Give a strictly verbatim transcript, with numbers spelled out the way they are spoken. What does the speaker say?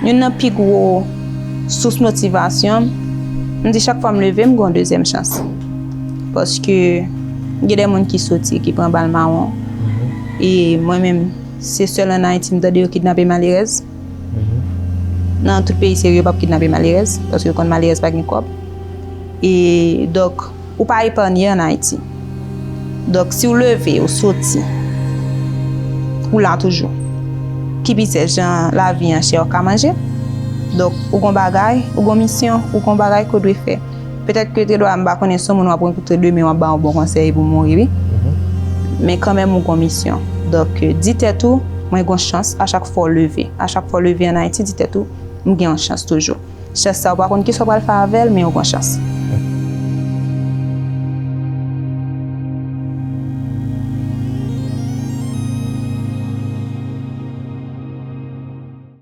Youn nan pi gwo sous motivasyon m, m di chak fwa m leve, m gen yon dezyèm chans. Paske gen de moun ki soti, ki pran bal mawon. E mwen menm, se sèl ann Ayiti m tande yo kidnape malerèz. Nan tout peyi serye, yo p ap kidnape malerèz, paske yo konn malerèz pa gen kòb. E donk, ou pa epanye ann Ayiti. Donk, si w leve, ou soti, ou la toujou. Ki pi sèch jan lavi an chè ou ka manje. Donk, ou gon bagay, ou gon misyon, ou gon bagay ke w dwe fè. Petèt ke te dwa m pa konnen si w moun w ap rankontre demen w ap ba yon bon konsèy pou mouri, wi. Men kanmenm ou gon misyon. Donk, di tèt ou, mwen gon chans a chak fwa w leve. A chak fwa w leve ann Ayiti, di tèt ou, m gen yon chans toujou. Chans sa, ou pa konn kisa w pral fè avè l, men ou gon chans.